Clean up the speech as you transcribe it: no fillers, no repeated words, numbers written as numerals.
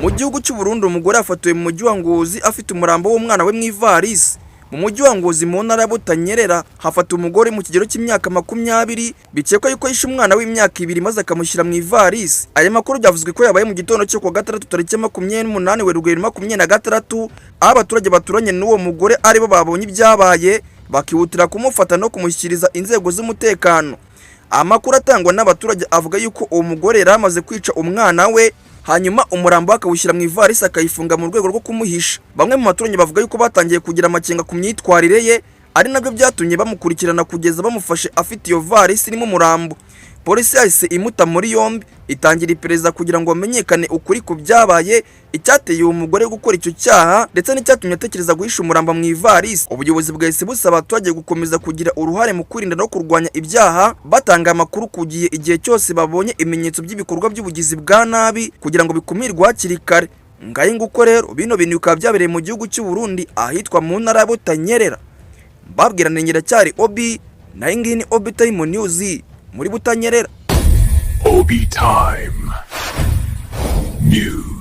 Mu gihugu cy'u Burundi, umugore yafatiwe mu mujyi wa Ngozi afite umurambo w'umwana we mu ivarisi. Mu mujyi wa Ngozi, mu ntara ya Butanyerera, hafatiwe umugore mu kigero cy'imyaka 20, bikekwa yuko yishe umwana w'imyaka 2 maze akamushyira mu ivarisi. Aya makuru byavuzwe ko yabaye mu gitondo cyo kuwa gatandatu, tariki ya 28 Werurwe 2026, aho abaturage baturanye n'uwo mugore aribo babonye ibyabaye, bakihutira kumufata no kumushyikiriza inzego z'umutekano. Amakuru atangwa n'abaturage avuga yuko uwo mugore yari amaze kwica umwana we, hanyuma umurambo we akawushyira mu ivarisi, akayifunga mu rwego rwo kumuhisha. Bamwe mu baturage bavuga yuko batangiye kugira amakenga ku myitwarire ye, ari nabyo byatumye bamukurikirana kugeza bamufashe afite iyo varisi irimo umurambo. Polisi yahise imuta muri yombi, itangira iperereza kugira ngo hamenyekane ukuri ku byabaye, icyateye uwo mugore gukora icyo cyaha, ndetse n'icyatumye atekereza guhisha umurambo mu ivarisi. Ubuyobozi bwahise busaba abaturage gukomeza kugira uruhare mu kwirinda no kurwanya ibyaha, batanga amakuru ku gihe igihe cyose babonye ibimenyetso by'ibikorwa by'ubugizi bwa nabi, kugira ngo bikumirwe hakiri kare. Ngayi nguko rero, bino bintu bikaba byabereye mu gihugu cy'u Burundi, ahitwa mu ntara ya Butanyerera. Mbabwira ni Nyiracyari Obi, nayo ngiyi ni Obi Time News muri Butanyerera. Obi Time News.